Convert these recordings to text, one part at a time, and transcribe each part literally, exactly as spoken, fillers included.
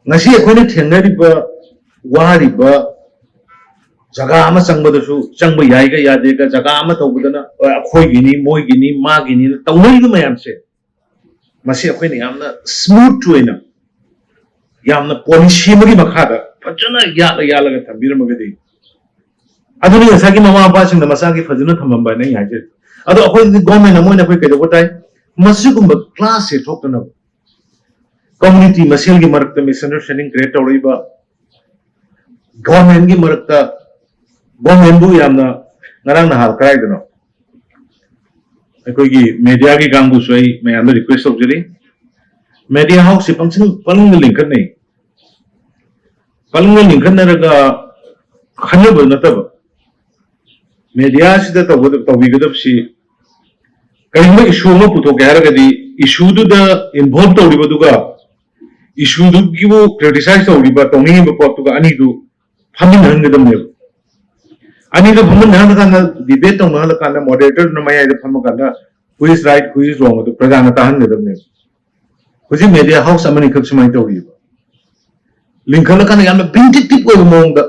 ꯉꯁꯤ ꯑꯩꯈꯣꯏꯅ ꯊꯦꯡꯅꯔꯤꯕ, ꯋꯥꯔꯤꯕ, ꯖꯒꯥ ꯑꯃ ꯆꯪꯕꯗꯁꯨ ꯆꯪꯕ ꯌꯥꯏꯒ ꯌꯥꯗꯦꯒ, ꯖꯒꯥ ꯑꯃ ꯇꯧꯕꯗꯅ "ꯑꯦ, ꯑꯩꯈꯣꯏꯒꯤꯅꯤ, ꯃꯣꯏꯒꯤꯅꯤ, ꯃꯥꯒꯤꯅꯤꯅ" ꯇꯧꯅꯔꯤꯕ ꯃꯌꯥꯝꯁꯦ, ꯃꯁꯤ ꯑꯩꯈꯣꯏꯅ ꯌꯥꯝꯅ ꯁ꯭ꯃꯨꯠ ꯑꯣꯏꯅ, ꯌꯥꯝꯅ ꯄꯣꯂꯤꯁꯤ ꯑꯃꯒꯤ ꯃꯈꯥꯗ ꯐꯖꯅ ꯌꯥꯠꯂ ꯌꯥꯠꯂꯒ ꯊꯝꯕꯤꯔꯝꯃꯒꯗꯤ, ꯑꯗꯨꯅꯤ ꯉꯁꯥꯏꯒꯤ ꯃꯃꯥ ꯃꯄꯥꯁꯤꯡꯅ ꯃꯆꯥꯒꯤ ꯐꯖꯅ ꯊꯝꯃꯝꯕ ꯍꯥꯏꯅ ꯑꯩ ꯍꯥꯏꯖꯔꯤ꯫ ꯑꯗꯣ ꯑꯩꯈꯣꯏꯗꯤ ꯒꯣꯔꯃꯦꯟ ꯑꯃ ꯑꯣꯏꯅ ꯑꯩꯈꯣꯏ ꯀꯩꯗꯧꯕ ꯇꯥꯏ? ꯃꯁꯤꯒꯨꯝꯕ ꯀ꯭ꯂꯥꯁꯁꯦ ꯊꯣꯛꯇꯅꯕ, ꯀꯝꯃ꯭ꯌꯨꯅꯤꯇꯤ ꯃꯁꯦꯜꯒꯤ ꯃꯔꯛꯇ ꯃꯤꯁꯑꯟꯗꯔꯁ꯭ꯇꯦꯟꯗꯤꯡ ꯀ꯭ꯔꯤꯌꯦꯠ ꯇꯧꯔꯛꯏꯕ, ꯒꯣꯔꯃꯦꯟꯒꯤ ꯃꯔꯛꯇ, ꯒꯣꯔꯃꯦꯟꯕꯨ ꯌꯥꯝꯅ, ꯉꯔꯥꯡ ꯅꯍꯥꯟ ꯀꯗꯥꯏꯗꯅꯣ ꯑꯩꯈꯣꯏꯒꯤ ꯃꯦꯗꯤꯌꯥꯒꯤ ꯀꯥꯡꯕꯨꯁꯨ ꯑꯩ ꯃꯌꯥꯝꯗ ꯔꯤꯀ꯭ꯋꯦꯁ ꯇꯧꯖꯔꯤ, ꯃꯦꯗꯤꯌꯥ ꯍꯥꯎꯁꯁꯦ ꯄꯪꯁꯤꯡ ꯄꯪꯂꯤꯡꯗ ꯂꯤꯡꯈꯠꯅꯩ꯫ ꯄꯪꯂꯤꯡꯗ ꯂꯤꯡꯈꯠꯅꯔꯒ ꯈꯟꯅꯕ ꯅꯠꯇꯕ, ꯃꯦꯗꯤꯌꯥꯁꯤꯗ ꯇꯧꯒꯗꯕ, ꯇꯧꯕꯤꯒꯗꯕꯁꯤ, ꯀꯔꯤꯒꯨꯝꯕ ꯏꯁꯨ ꯑꯃ ꯄꯨꯊꯣꯛꯀꯦ ꯍꯥꯏꯔꯒꯗꯤ, ꯏꯁꯨꯗꯨꯗ ꯏꯟꯚꯣꯜꯕ ꯇꯧꯔꯤꯕꯗꯨꯒ ꯏꯁꯨꯗꯨꯒꯤꯕꯨ ꯀ꯭ꯔꯤꯇꯤꯁꯥꯏꯖ ꯇꯧꯔꯤꯕ, ꯇꯧꯅꯤꯡꯉꯤꯕ ꯄꯣꯠꯇꯨꯒ ꯑꯅꯤꯗꯨ ꯐꯝꯃꯤꯟꯅꯍꯟꯒꯗꯕꯅꯦꯕ꯫ ꯑꯅꯤꯗꯨ ꯐꯝꯃꯤꯟꯅꯍꯜꯂꯀꯥꯟꯗ, ꯗꯤꯕꯦꯠ ꯇꯧꯅꯍꯜꯂꯀꯥꯟꯗ, ꯃꯣꯗꯦꯔꯦꯇꯔꯗꯨꯅ ꯃꯌꯥꯏꯗ ꯐꯝꯃꯀꯥꯟꯗ, "Who is right, who is wrong?" ꯑꯗꯨ ꯄ꯭ꯔꯖꯥꯅ ꯇꯥꯍꯟꯒꯗꯕꯅꯦꯕ꯫ ꯍꯧꯖꯤꯛ ꯃꯦꯗꯤꯌꯥ ꯍꯥꯎꯁ ꯑꯃꯅꯤꯈꯛ ꯁꯨꯃꯥꯏꯅ ꯇꯧꯔꯤꯕ, ꯂꯤꯡꯈꯠꯂꯀꯥꯟꯗ ꯌꯥꯝꯅ ꯚꯤꯟꯗꯤꯛꯇꯤꯚ ꯑꯣꯏꯕ ꯃꯑꯣꯡꯗ,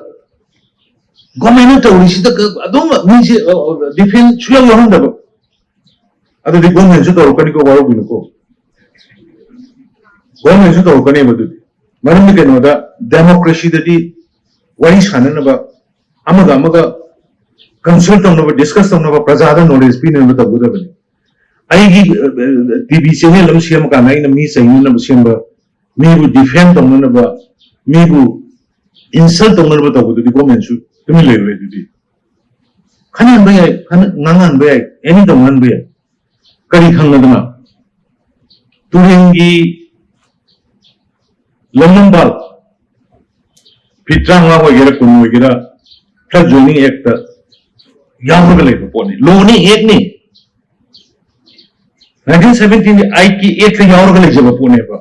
"ꯒꯣꯔꯃꯦꯟꯅ ꯇꯧꯔꯤꯁꯤꯗ ꯀ-, ꯑꯗꯨꯝ ꯃꯤꯁꯦ, ꯑ, ꯑ, ꯗꯤꯐꯦꯟꯁ ꯁꯨꯌꯥꯎ ꯌꯥꯎꯍꯟꯗꯕ"꯫ ꯑꯗꯨꯗꯤ ꯒꯣꯔꯃꯦꯟꯁꯨ ꯇꯧꯔꯛꯀꯅꯤꯀꯣ, ꯋꯥꯔꯧꯕꯤꯅꯨꯀꯣ, ꯒꯣꯔꯃꯦꯟꯁꯨ ꯇꯧꯔꯛꯀꯅꯦꯕ ꯑꯗꯨꯗꯤ꯫ ꯃꯔꯝꯗꯤ ꯀꯩꯅꯣꯗ, ꯗꯦꯃꯣꯀ꯭ꯔꯦꯁꯤꯗꯗꯤ ꯋꯥꯔꯤ ꯁꯥꯟꯅꯅꯕ, ꯑꯃꯒ ꯑꯃꯒ ꯀꯟꯁꯜ ꯇꯧꯅꯕ, ꯗꯤꯁꯀꯁ ꯇꯧꯅꯕ, ꯄ꯭ꯔꯖꯥꯗ ꯅꯣꯂꯦꯖ ꯄꯤꯅꯅꯕ ꯇꯧꯒꯗꯕꯅꯤ꯫ ꯑꯩꯒꯤ ꯇꯤꯚꯤ ꯆꯦꯅꯦꯜ ꯑꯃ ꯁꯦꯝꯃꯀꯥꯟꯗ ꯑꯩꯅ ꯃꯤ ꯆꯩꯅꯅꯕ ꯁꯦꯝꯕ, ꯃꯤꯕꯨ ꯗꯤꯐꯦꯝ ꯇꯧꯅꯅꯕ, ꯃꯤꯕꯨ ꯏꯟꯁꯜ ꯇꯧꯅꯅꯕ ꯇꯧꯕꯗꯨꯗꯤ ꯒꯣꯔꯃꯦꯟꯁꯨ ꯇꯨꯃꯤꯟ ꯂꯩꯔꯣꯏ꯫ ꯑꯗꯨꯗꯤ ꯈꯟꯅꯍꯟꯕ ꯌꯥꯏ, ꯈꯟꯅ-, ꯉꯥꯡꯅꯍꯟꯕ ꯌꯥꯏ, ꯑꯦꯅꯤ ꯇꯧꯅꯍꯟꯕ ꯌꯥꯏ꯫ ꯀꯔꯤ ꯈꯪꯅꯗꯅ? ꯇꯨꯔꯦꯟꯒꯤ ꯂꯝꯂꯝꯕꯥꯜ ꯐꯤꯠ ꯇꯔꯥꯃꯉꯥ ꯑꯣꯏꯒꯦꯔꯥ, ꯀꯨꯟ ꯑꯣꯏꯒꯦꯔꯥ, ꯐ꯭ꯂꯗ ꯖꯣꯅꯤꯡ ꯑꯦꯛꯇ ꯌꯥꯎꯔꯒ ꯂꯩꯕ ꯄꯣꯠꯅꯤ, ꯂꯣꯅꯤ, ꯑꯦꯛꯅꯤ꯫ ꯅꯥꯏꯟꯇꯤꯟ ꯁꯚꯦꯟꯇꯤꯟꯒꯤ ꯑꯥꯏꯠꯀꯤ ꯑꯦꯛꯇ ꯌꯥꯎꯔꯒ ꯂꯩꯖꯕ ꯄꯣꯠꯅꯦꯕ꯫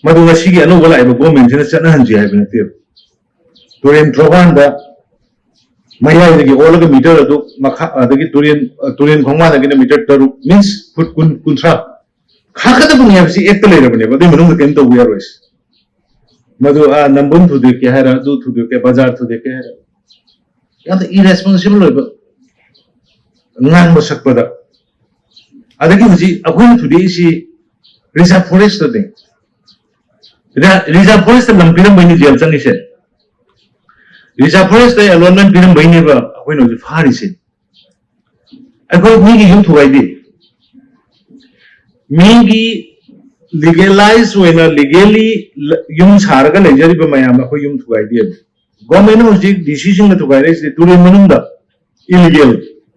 ꯃꯗꯨ ꯉꯁꯤꯒꯤ ꯑꯅꯧꯕ ꯂꯥꯛꯏꯕ ꯒꯣꯔꯃꯦꯟꯁꯤꯅ ꯆꯠꯅꯍꯟꯁꯤ ꯍꯥꯏꯕ ꯅꯠꯇꯦꯕ꯫ ꯇꯨꯔꯦꯟ ꯇꯣꯔꯕꯥꯟꯗ ꯃꯌꯥꯏꯗꯒꯤ ꯑꯣꯜꯂꯒ ꯃꯤꯇꯔ ꯑꯗꯨ ꯃꯈꯥ, ꯑꯗꯒꯤ ꯇꯨꯔꯦꯟ, ꯇꯨꯔꯦꯟ ꯈꯣꯡꯕꯥꯟꯗꯒꯤꯅ ꯃꯤꯇꯔ ꯇꯔꯨꯛ, ꯃꯤꯟꯁ ꯐꯨꯠ ꯀꯨꯟ, ꯀꯨꯟꯊ꯭ꯔꯥ ꯈꯥꯛꯀꯗꯕꯅꯤ ꯍꯥꯏꯕꯁꯤ ꯑꯦꯛꯇ ꯂꯩꯔꯕꯅꯦꯕ꯫ ꯑꯗꯨꯒꯤ ꯃꯅꯨꯡꯗ ꯀꯔꯤꯝ ꯇꯧꯕ ꯌꯥꯔꯣꯏ꯫ ꯃꯗꯨ ꯑꯥ ꯅꯝꯕꯨꯜ ꯊꯨꯗꯦꯛꯀꯦ ꯍꯥꯏꯔ, ꯑꯗꯨ ꯊꯨꯗꯦꯛꯀꯦ, ꯕꯖꯥꯔ ꯊꯨꯗꯦꯛꯀꯦ ꯍꯥꯏꯔ, ꯌꯥꯝꯅ ꯏꯔꯦꯁꯄꯣꯟꯁꯤꯕꯜ ꯑꯣꯏꯕ ꯉꯥꯡꯕ ꯁꯛꯄꯗ꯫ ꯑꯗꯒꯤ ꯍꯧꯖꯤꯛ ꯑꯩꯈꯣꯏꯅ ꯊꯨꯗꯦꯛꯏꯁꯤ ꯔꯤꯖꯥꯔꯚ ꯐꯣꯔꯦꯁꯇꯅꯤ꯫ ꯔꯤꯖꯥꯔꯚ ꯐꯣꯔꯦꯁꯇ ꯂꯝ ꯄꯤꯔꯝꯕꯩꯅꯤ ꯖꯦꯜ ꯆꯪꯉꯤꯁꯦ꯫ ꯔꯤꯖꯥꯔꯚ ꯐꯣꯔꯦꯁꯇ ꯑꯦꯂꯣꯠꯃꯦꯟ ꯄꯤꯔꯝꯕꯩꯅꯦꯕ ꯑꯩꯈꯣꯏꯅ ꯍꯧꯖꯤꯛ ꯐꯥꯔꯤꯁꯦ꯫ ꯑꯩꯈꯣꯏ ꯃꯤꯒꯤ ꯌꯨꯝ ꯊꯨꯒꯥꯏꯗꯦ꯫ ꯃꯤꯒꯤ ꯂꯤꯒꯦꯂꯥꯏꯖ ꯑꯣꯏꯅ ꯂꯤꯒꯦꯂꯤ ꯌꯨꯝ ꯁꯥꯔꯒ ꯂꯩꯖꯔꯤꯕ ꯃꯌꯥꯝ ꯑꯩꯈꯣꯏ ꯌꯨꯝ ꯊꯨꯒꯥꯏꯗꯦꯕ꯫ ꯒꯣꯔꯃꯦꯟꯅ ꯍꯧꯖꯤꯛ ꯗꯤ ꯁꯤꯁꯤꯡꯅ ꯊꯨꯒꯥꯏꯔꯛꯏꯁꯤꯗꯤ ꯇꯨꯔꯦꯜ ꯃꯅꯨꯡꯗ ꯏꯂꯤꯒꯦꯜ